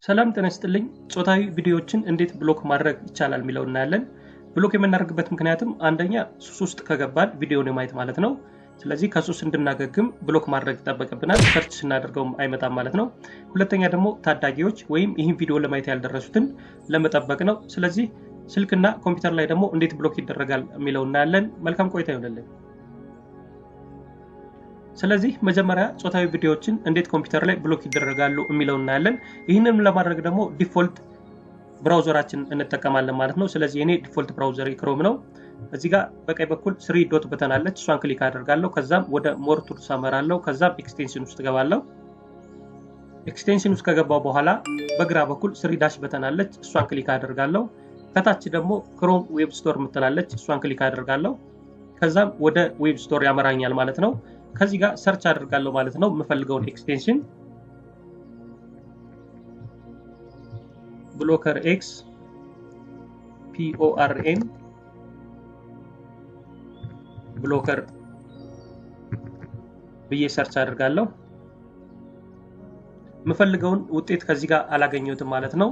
ሰላም ጤና ይስጥልኝ። ጾታዊ ቪዲዮዎችን እንዴት block ማድረግ ይቻላል የሚለው እናያለን። Block የምናደርግበት ምክንያትም አንደኛ ሱስ ውስጥ ከገባን ቪዲዮን የማየት ማለት ነው። ስለዚህ ከሱስ እንድናገግም block ማድረግ ይጠበቅብናል። Search ስናደርገውም አይመጣም ማለት ነው። ሁለተኛ ደግሞ ታዳጊዎች ወይም ይህን ቪዲዮ ለማየት ያልደረሱትን ለመጠበቅ ነው። ስለዚህ ስልክና ኮምፒውተር ላይ ደግሞ እንዴት block ይደረጋል የሚለው እናያለን። መልካም ቆይታ ይሆንልን። ስለዚህ መጀመሪያ ጾታዊ ቪዲዮዎችን እንዴት ኮምፒውተር ላይ block ይደረጋሉ የሚለው እናያለን። ይህንንም ለማድረግ ደግሞ default browser ኣችን እንጠቀማለን ማለት ነው። ስለዚህ እኔ default browser Chrome ነው። እዚህ ጋር በቀኝ በኩል three dot button አለች፣ እሷን click አደርጋለሁ። ከዛም ወደ more tools አመራለሁ። ከዛም extension ውስጥ ገባለሁ። Extension ውስጥ ከገባው በኋላ በግራ በኩል three dash button አለች፣ እሷን click አደርጋለሁ። ከታች ደግሞ Chrome Web Store የምትላለች፣ እሷን click አደርጋለሁ። ከዛም ወደ web store ያመራኛል ማለት ነው። ከዚህ ጋር search አደርጋለሁ ማለት ነው የምፈልገውን extension፣ Blocker X PORN blocker ብዬ search አደርጋለሁ። የምፈልገውን ውጤት ከዚህ ጋር አላገኘሁትም ማለት ነው።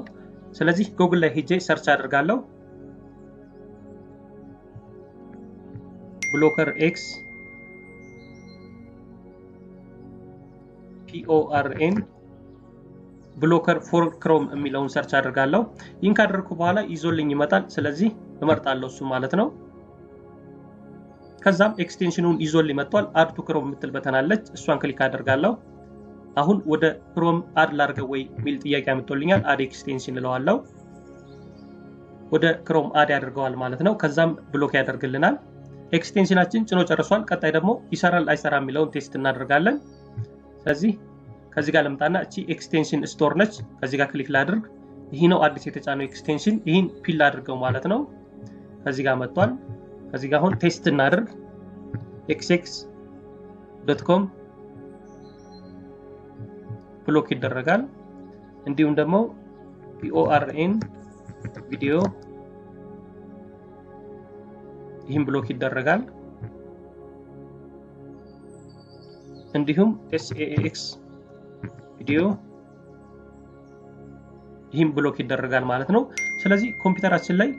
ስለዚህ ጉግል ላይ ሄጄ search አደርጋለሁ። Blocker X PORN blocker for Chrome የሚለውን search አደርጋለሁ። ይህን ካደረግኩ በኋላ ይዞልኝ ይመጣል። ስለዚህ እመርጣለሁ እሱ ማለት ነው። ከዛም extension ኑን ይዞልኝ መጥቷል። Add to Chrome የምትል button አለች። እሷን click አደርጋለሁ። አሁን ወደ Chrome add ላድርገው ወይ የሚል ጥያቄ አምጥቶልኛል። Add extension እለዋለሁ። ወደ Chrome add ያደርገዋል ማለት ነው። ከዛም block ያደርግልናል። Extension ኣችን ጭኖ ጨርሷል። ቀጣይ ደግሞ ይሰራል አይሰራም የሚለውን test እናደርጋለን። ስለዚህ ከዚህ ጋር ልምጣና እቺ extension store ነች። ከዚህ ጋር click ላድርግ። ይህ ነው አዲስ የተጫነው extension። ይህን pin ላድርገው ማለት ነው። ከዚህ ጋር መጥቷል። ከዚህ ጋር አሁን test እናድርግ። xx.com block ይደረጋል። እንዲሁም ደግሞ PORN video ይህም block ይደረጋል። እንዲሁም SAX video ይህም block ይደረጋል ማለት ነው። ስለዚህ ኮምፒውተራችን ላይ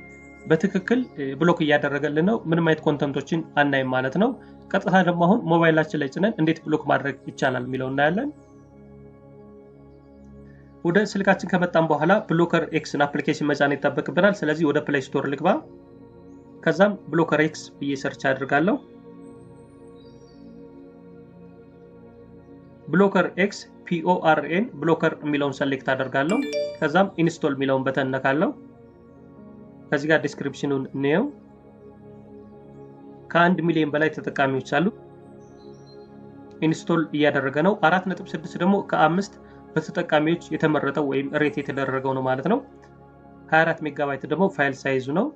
በትክክል block እያደረገልን ነው። ምንም አይነት content ኦችን አናይም ማለት ነው። ቀጥታ ደግሞ አሁን ሞባይላችን ላይ ጭነን እንዴት block ማድረግ ይቻላል የሚለው እናያለን። ወደ ስልካችን ከመጣን በኋላ Blocker X ን application መጫን ይጠበቅብናል። ስለዚህ ወደ Play Store ልግባ። ከዛም Blocker X ብዬ search አድርጋለሁ። Blocker X PORN blocker የሚለውን select አደርጋለሁ። ከዛም install የሚለውን button ነካለሁ። ከዚህ ጋር description ኑን እንየው። ከ1 ሚሊዮን በላይ ተጠቃሚዎች አሉ። Install እያደረገ ነው። 4.6 ደግሞ ከ5 በተጠቃሚዎች የተመረጠው ወይም rate የተደረገው ነው ማለት ነው። 24 ሜጋባይት ደግሞ file size ኡ ነው።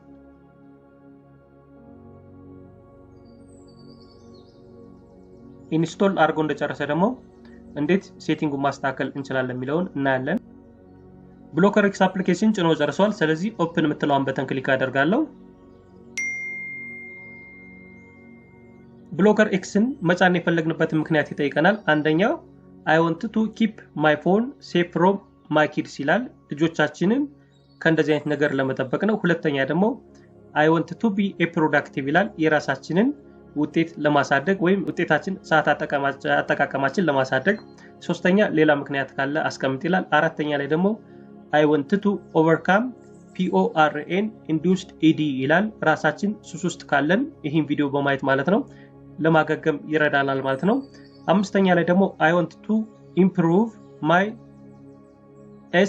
Install አድርጎ እንደጨረሰ ደግሞ እንዴት setting ኡን ማስተካከል እንችላለን የሚለውን እናያለን። Blocker X application ጭኖ ጨርሷል። ስለዚህ open የምትለዋን button click አደርጋለሁ። Blocker X ን መጫን የፈለግንበትን ምክንያት ይጠይቀናል። አንደኛው I want to keep my phone safe from my kids ይላል። ልጆቻችንን ከእንደዚህ አይነት ነገር ለመጠበቅ ነው። ሁለተኛ ደግሞ I want to be a productive ይላል። የራሳችንን ውጤት ለማሳደግ ወይም ውጤታችን ሰዓት አጠቃቀማችን ለማሳደግ። ሶስተኛ ሌላ ምክንያት ካለ አስቀምጥ ይላል። አራተኛ ላይ ደግሞ I want to overcome PORN induced ED ይላል። ራሳችን ሱስ ውስጥ ካለን ይህን ቪዲዮ በማየት ማለት ነው ለማገገም ይረዳናል ማለት ነው። አምስተኛ ላይ ደግሞ I want to improve my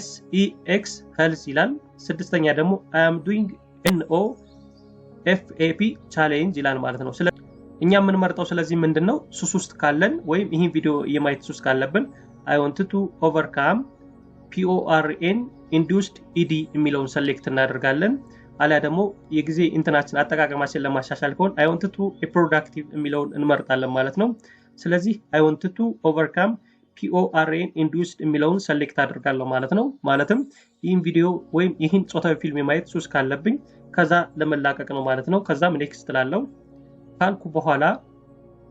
SEX health ይላል። ስድስተኛ ደግሞ I am doing NoFap challenge ይላል ማለት ነው። እኛ የምንመርጠው ስለዚህ ምንድን ነው፣ ሱስ ውስጥ ካለን ወይም ይህን ቪዲዮ የማየት ሱስ ካለብን I want to overcome PORN induced ED የሚለውን select እናደርጋለን። አሊያ ደግሞ የጊዜ እንትናችን አጠቃቀማችን ለማሻሻል ከሆን I want to productive የሚለውን እንመርጣለን ማለት ነው። ስለዚህ I want to overcome PORN induced የሚለውን select አደርጋለሁ ማለት ነው። ማለትም ይህን ቪዲዮ ወይም ይህን ጾታዊ ፊልም የማየት ሱስ ካለብኝ ከዛ ለመላቀቅ ነው ማለት ነው። ከዛም next ላለው ካልኩ በኋላ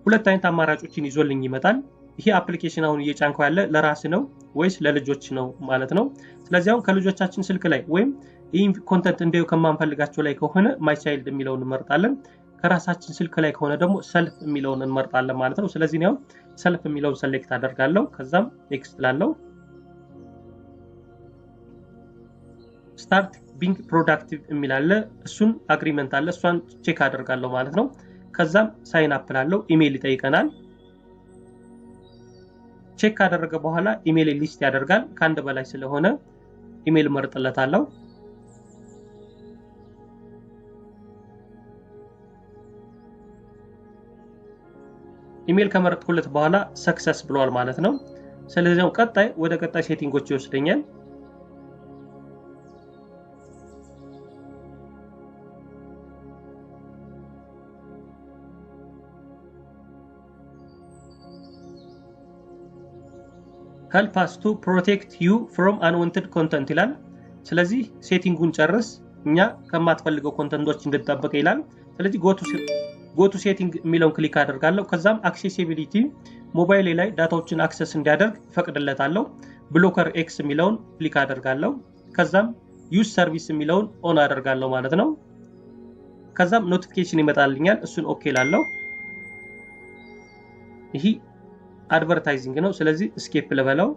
ሁለት አይነት አማራጮችን ይዞልኝ ይመጣል። ይሄ application አሁን እየጫንከው ያለ ለራስ ነው ወይስ ለልጆች ነው ማለት ነው። ስለዚህ አሁን ከልጆቻችን ስልክ ላይ ወይም ይህን content እንዲያዩ ከማንፈልጋቸው ላይ ከሆነ my child የሚለውን እንመርጣለን። ከራሳችን ስልክ ላይ ከሆነ ደግሞ self የሚለውን እንመርጣለን ማለት ነው። ስለዚህ እኔ አሁን self የሚለውን select አደርጋለሁ። ከዛም next ላለው start being productive የሚል አለ። እሱን agreement አለ፣ እሷን check አደርጋለሁ ማለት ነው። ከዛም sign up ላለው ኢሜይል ይጠይቀናል። Check ካደረገ በኋላ email list ያደርጋል። ከአንድ በላይ ስለሆነ ኢሜይል መርጥለታለሁ። ኢሜይል ከመረጥኩለት በኋላ success ብሏል ማለት ነው። ስለዚህ ቀጣይ ወደ ቀጣይ setting ኦች ይወስደኛል። Help us to protect you from unwanted content ይላል። ስለዚህ setting ኡን ጨርስ፣ እኛ ከማትፈልገው content ኦች እንድጠበቅ ይላል። ስለዚህ go to setting የሚለውን click አደርጋለሁ። ከዛም accessibility ሞባይሌ ላይ data ዎችን access እንዲያደርግ ፈቅድለታለሁ። Blocker X የሚለውን click አደርጋለሁ። ከዛም use service የሚለውን on አደርጋለሁ ማለት ነው። ከዛም notification ይመጣልኛል፣ እሱን okay ላለሁ። ይህ advertising ነው፣ ስለዚህ skip ልበለው።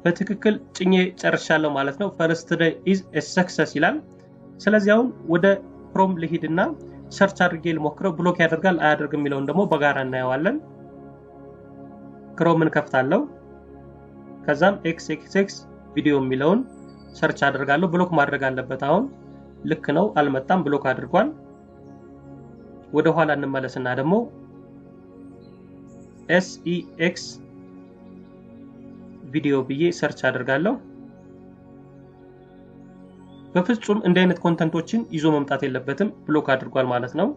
በትክክል ጭኜ ጨርሻለሁ ማለት ነው። First day is a success ይላል። ስለዚህ አሁን ወደ Chrome ልሂድና search አድርጌ ልሞክረው። Block ያደርጋል አያደርግም የሚለውን ደግሞ በጋራ እናየዋለን። Chrome ን ከፍታለሁ። ከዛም ኤክስ ኤክስ ኤክስ ቪዲዮ የሚለውን search አደርጋለሁ። Block ማድረግ አለበት አሁን። ልክ ነው፣ አልመጣም፣ block አድርጓል። ወደ ኋላ እንመለስና ደግሞ SEX video ብዬ search አደርጋለሁ። በፍጹም እንዲህ አይነት content ኦችን ይዞ መምጣት የለበትም፣ block አድርጓል ማለት ነው።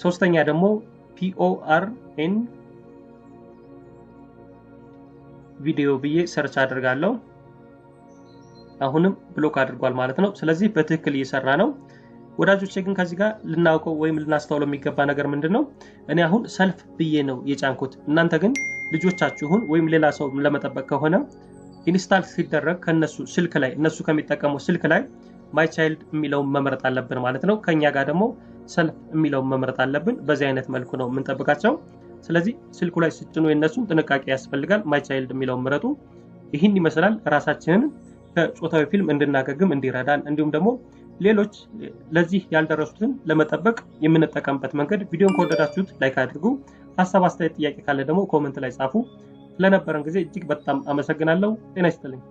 ሶስተኛ ደግሞ PORN video ብዬ search አደርጋለሁ። አሁንም block አድርጓል ማለት ነው። ስለዚህ በትክክል እየሰራ ነው። ወዳጆቼ ግን ከዚህ ጋር ልናውቀው ወይም ልናስተውለው የሚገባ ነገር ምንድን ነው? እኔ አሁን self ብዬ ነው የጫንኩት። እናንተ ግን ልጆቻችሁን ወይም ሌላ ሰው ለመጠበቅ ከሆነ install ሲደረግ ከነሱ ስልክ ላይ፣ እነሱ ከሚጠቀሙ ስልክ ላይ my child የሚለውን መምረጥ አለብን ማለት ነው። ከኛ ጋር ደግሞ self የሚለውን መምረጥ አለብን። በዚህ አይነት መልኩ ነው የምንጠብቃቸው። ስለዚህ ስልኩ ላይ ስጭኑ የነሱን ጥንቃቄ ያስፈልጋል። My child የሚለውን ምረጡ። ይህን ይመስላል ራሳችንን ከጾታዊ ፊልም እንድናገግም እንዲረዳን እንዲሁም ደግሞ ሌሎች ለዚህ ያልደረሱትን ለመጠበቅ የምንጠቀምበት መንገድ። ቪዲዮን ከወደዳችሁት like አድርጉ። ሀሳብ፣ አስተያየት፣ ጥያቄ ካለ ደግሞ comment ላይ ጻፉ። ስለነበረን ጊዜ እጅግ በጣም አመሰግናለሁ። ጤና ይስጥልኝ።